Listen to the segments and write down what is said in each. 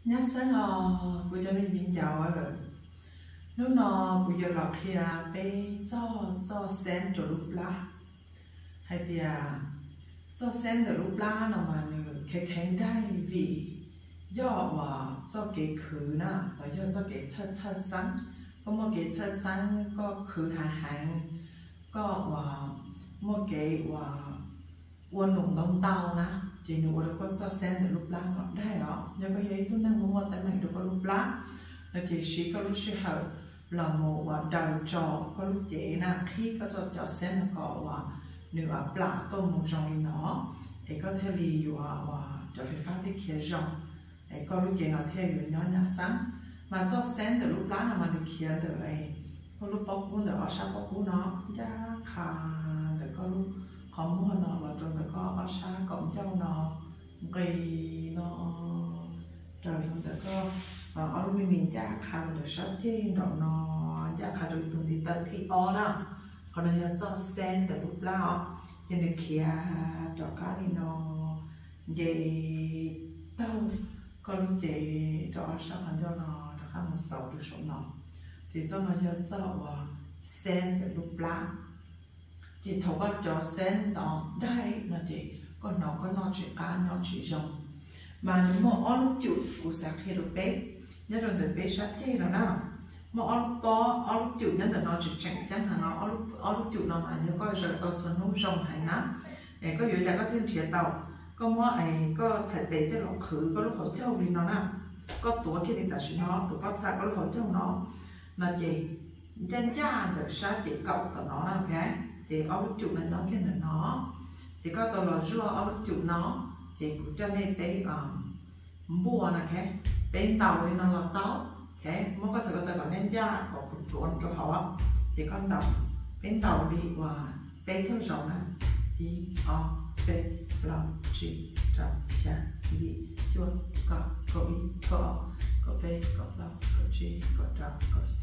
Nyob zoo os kuv cov me viv ncaus, hnub no kuv yuav los qhia peb txog txoj xeeb rau lub plab, hais tias txoj xeeb ntawm lub plab no mas nws kheev kheev daig vim yog uas txoj kev khwv na, los yog txoj kev txhawj txhawj xeeb. Koj muaj kev txhawj xeeb, koj khwv heev heev, koj uas muaj kev uas ua num ntau ntau na, ces nws ua rau koj txoj xeeb ntawm lub plab no daig os. Yog koj yog ib tug neeg muaj muaj teeb meem rau koj lub plab no ces siv koj lub sij hawm los mus uas daws tso koj lub cev na, qhib koj txoj cov xeeb no kom uas nws uas plam tuaj mus zoo li no, es koj thiaj li yuav uas cov fais fab thiaj khiav zoo, es koj lub cev no thiaj yuav nyob nyab xeeb. Mas txoj xeeb ntawm lub plab no mas nws khiav ntawm koj lub pob kub, ntawm ob sab pob kub no, ncaj qha ntawm koj lub qhov muag no los rau ntawm koj ob sab kaum ncauj no, nqis no raws rau ntawm koj ob lub me mis ncaj qha rau ntawm sab ceg nraum no, ncaj qha rau tus ntiv taw thib ob na. Qhov no yog txoj xeeb ntawm lub plab os, ces nws khiav rov qab li no, nce taug koj lub cev rau ob sab qhov ncauj no rov qab mus xaus rau saum no. Ces txoj no yog txoj uas xeeb ntawm lub plab. Ces thaum koj cov xeeb no daig no ces koj hnov koj noj tsis qab noj tsis zoo. Mas nws muaj ob lub cum kuv xav qhia rau peb nyob rau ntawm peb sab ceg no na. Muaj ob lub pob, ob lub cum nyob ntawm no tseem tseem ceeb heev no, ob lub cum no mas yog koj zaws tau txhua hnub zoo heev na. Es koj yuav cas koj thiaj nrhiav tau. Koj muab, koj txhais tes coj los qhwv koj lub hauv caug li no na. Koj tuav kiag li tam sim no, tus pob txha koj lub hauv caug no, no ces ncaj ncaj ntawm sab ces kaum tom no na, ok. Ces ob lub cum no nyob kiag ntawm no, ces koj tau los zuaj ob lub cum no, ces kuv coj nej peb npuaj no, ok. Peb ntaus li no los tau, ok. Muab koj txhais ko taw kom ncaj ncaj kom kuv tuav rau hauv, ces koj ntaus, peb ntaus li uas peb caug zaus na. Ib, ob, peb, plaub, tsib, rau, xya, yim, cuaj, kaum, kaum ib, kaum ob, kaum peb, kaum plaub, kaum tsib, kaum rau, kaum xya,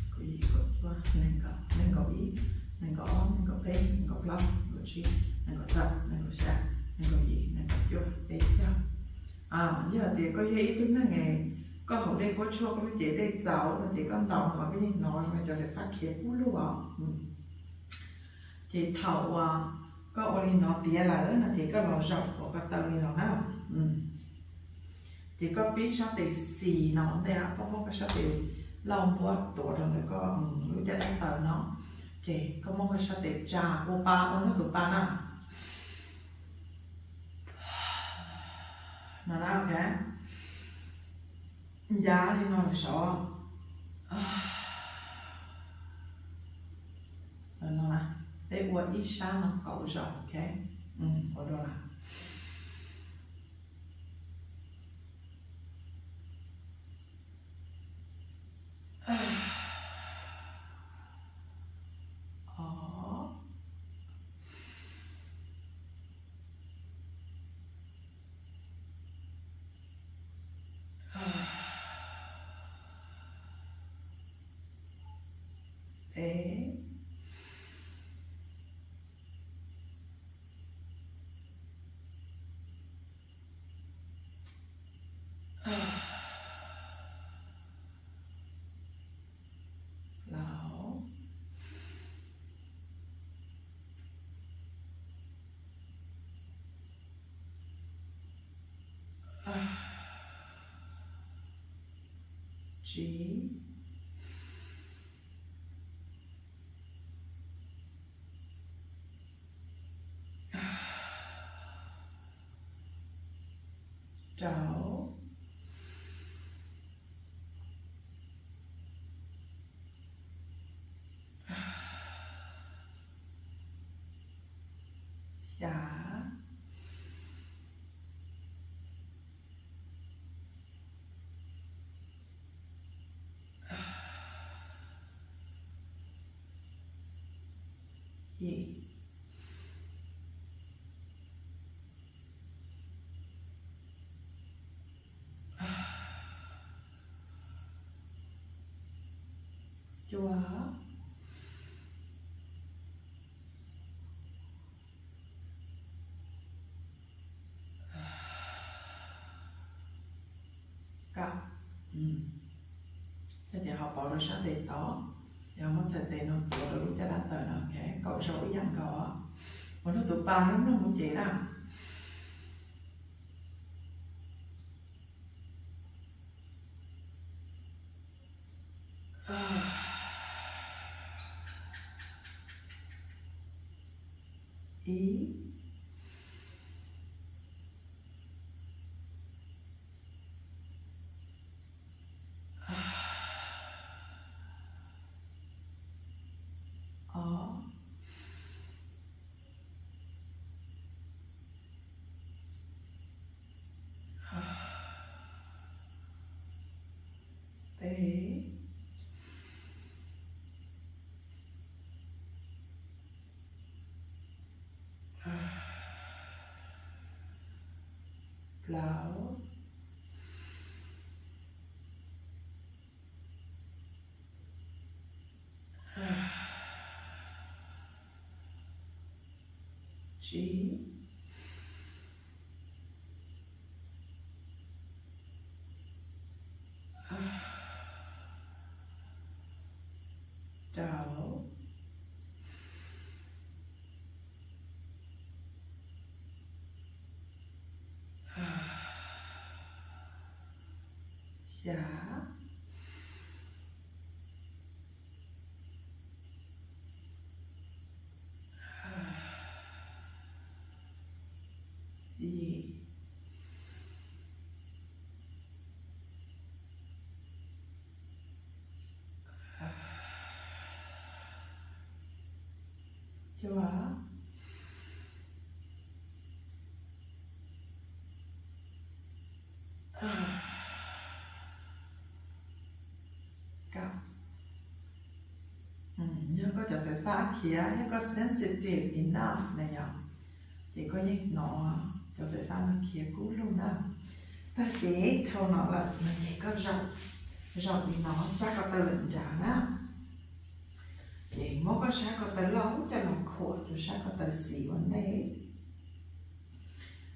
kaum yim, kaum cuaj, nees nkaum, nees nkaum ib, nees nkaum ob, nees nkaum peb, nees nkaum plaub, nees nkaum tsib, nees nkaum rau, nees nkaum xya, nees nkaum yim, nees nkaum cuaj, peb caug. Yog tias koj yog ib tug neeg es koj haus dej kuab tshuaj koj lub cev dej txaus no ces koj ntaus no koj yeej hnov zoo cov daim fab khiav kub lug os. Ces thaum uas koj ua li no tiav lawm no ces koj los zaum kom ko taw li no na. Ces koj pib sab tes xis no ua ntej, koj muab koj sab tes lauj npuab tuav rau ntawm koj lub caj dab taws no. Ces koj muab koj sab tes tsa ua pa, ua nkaus tus pa na. No na, ok. Ncav li no lawm saud. No, peb ua ib sab no kaum zaus, ok. Ua dua lawm. Ob, peb, plaub, tsib, rau, xya, yim, cuaj, Koj, yog tias ho pauv rau sab tes tod, yog muab txhais tes no tuav rau lub caj dab tawm no, kaum zaus ib yam nkaus. Ua hnub tus pa hnub mloog mus ces na. Ib, ob, peb, plaub, tsib, rau, xya, yim, cuaj, kaum. Yog koj cov fais fab khiav, yog koj sensitive enough na yom, ces koj yeej hnov cov fais fab no khiav kub lug na. Tag kis dhau no lawm no ces koj zaum, zaum li no sab ko taw lawm nrad na. Ces muab koj sab ko taw loj coj los khuam rau sab ko taw xis ua ntej.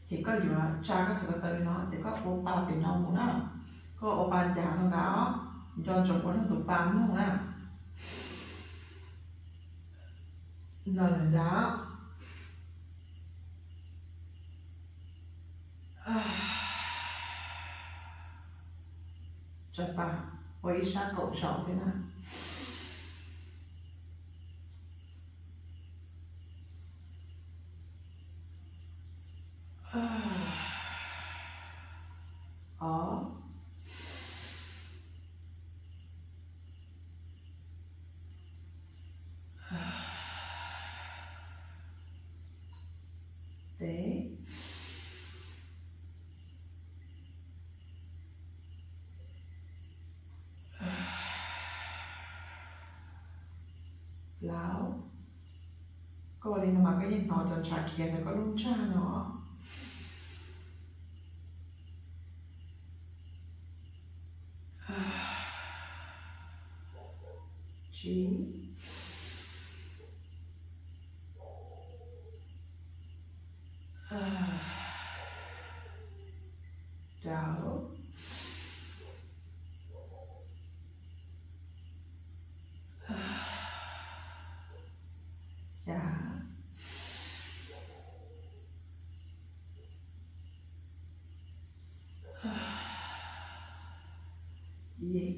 Ces koj yuav tsa koj txhais ko taw li no ces koj ua pa pem no mus na. Koj ua pa ncav no nrad, nco ntsoov ua hnub tus pa mloog na. No lawm nrad. Tsa pa ua ib sab kaum zaus thiab na. Ob, peb, plaub. Koj ua li no mas koj yeej hnov cov ntshav khiav ntawm koj lub ntsag no. Tsib, rau, xya, yim,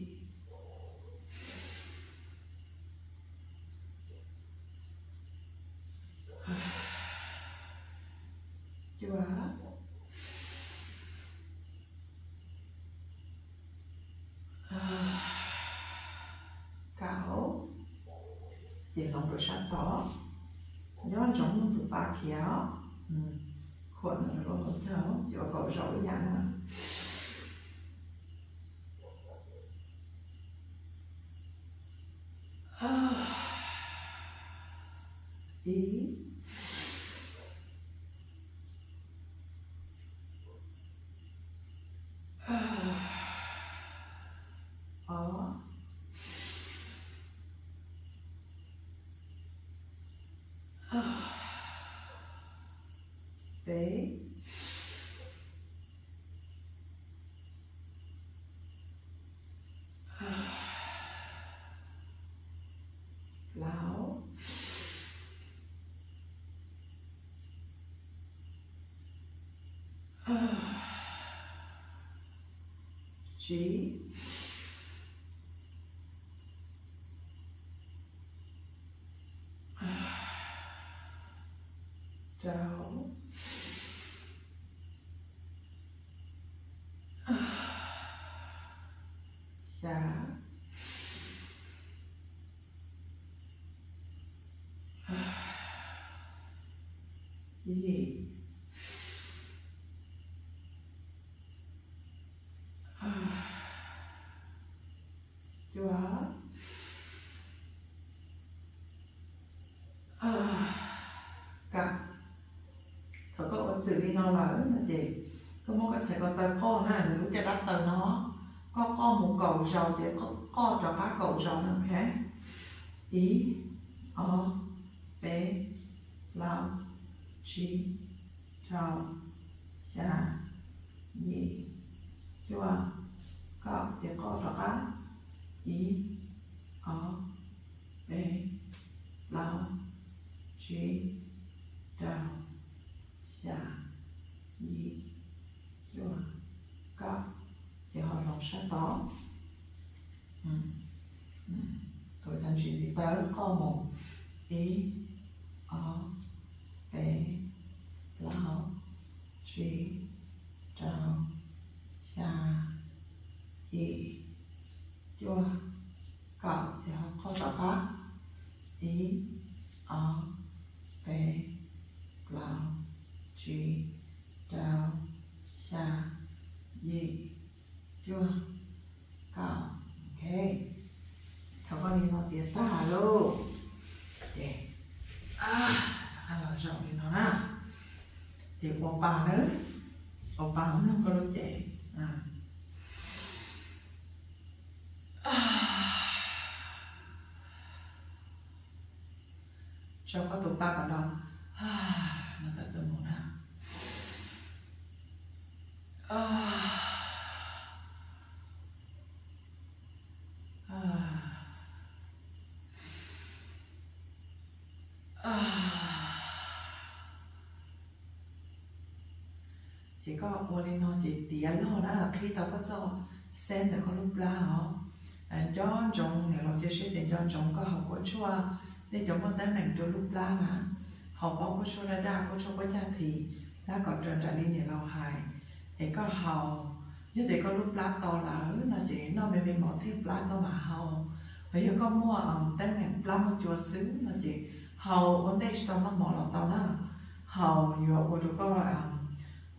cuaj, kaum. Ces hloov rau sab tod, nco ntsoov mloog tus pa khiav. Khuam no rau lub hauv caug ces ua kaum zaus ib yam na. Ib, ob, peb, tsib, rau, xya, yim, cuaj, kaum. Thaum koj ua txwm li no lawm no ces koj muab koj txhais ko taw qoj na, nws lub caj dab taw no, koj qoj mus kaum zaus ces qoj rov qab kaum zaus na, ok. Ib, ob, peb, plaub, tsib, rau, xya, yim, cuaj, kaum, ces qoj rov qab. Ib, ob, peb, plaub, tsib, rau, xya, yim, cuaj, kaum, ces ho hloov sab tod. Thaum cov ntsis ntiv taw qoj mus, ib, ob, peb, plaub, tsib, rau, xya, yim, cuaj, kaum, ces ho qoj rov qab. Ib, ob, peb, plaub, tsib, rau, xya, yim, cuaj, kaum. Ok, thaum koj li no tiav tag lauj, ces rov qab los zaum li no na, ces ua pa na, ua pa mloog koj lub cev. Tso koj tus pa kom nto no tawm tuaj mus na. Ces koj ua li no ces tiav log na, qhib tau koj txoj xeeb ntawm koj lub plab os. Nco ntsoov, niam laus cia siab tias nco ntsoov koj haus kua tshuaj, nej cov muaj teeb meem rau lub plab na, haus pob kua tshuaj daj daj, kua tshuaj pob cag this, dab kom raws nraim li niam laus hais. Es koj haus, yog tias koj lub plab to lawm no ces noj me me mov thiaj plab koj mam haus. Hos yog koj muaj teeb meem plab muaj cua xwb no ces haus ua ntej tsis tau noj mov los tau na. Haus yuav ua rau koj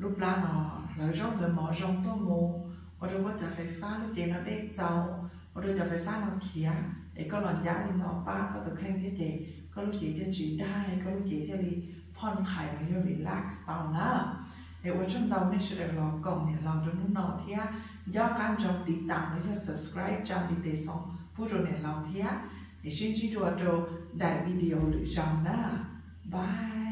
lub plab no hlawv zaub hlawv mov zoo tuaj mus, ua rau koj cov fais fab lub cev no dej txaus, ua rau cov fais fab no khiav, es koj los ncab li no pab koj tus kheej thiab ces koj lub cev thiaj tsis daj, koj lub cev thiaj li phoj nqhais los yog relax tau na. Es ua tsaug ntau nej sawv daws los koom niam laus rau hnub no thiab, nco qab ntsoov tiv tam los yog subscribe tsa ntiv tes xoo pub rau niam laus thiab. Es sib ntsib dua rau daim video lwm zaus na. Bye.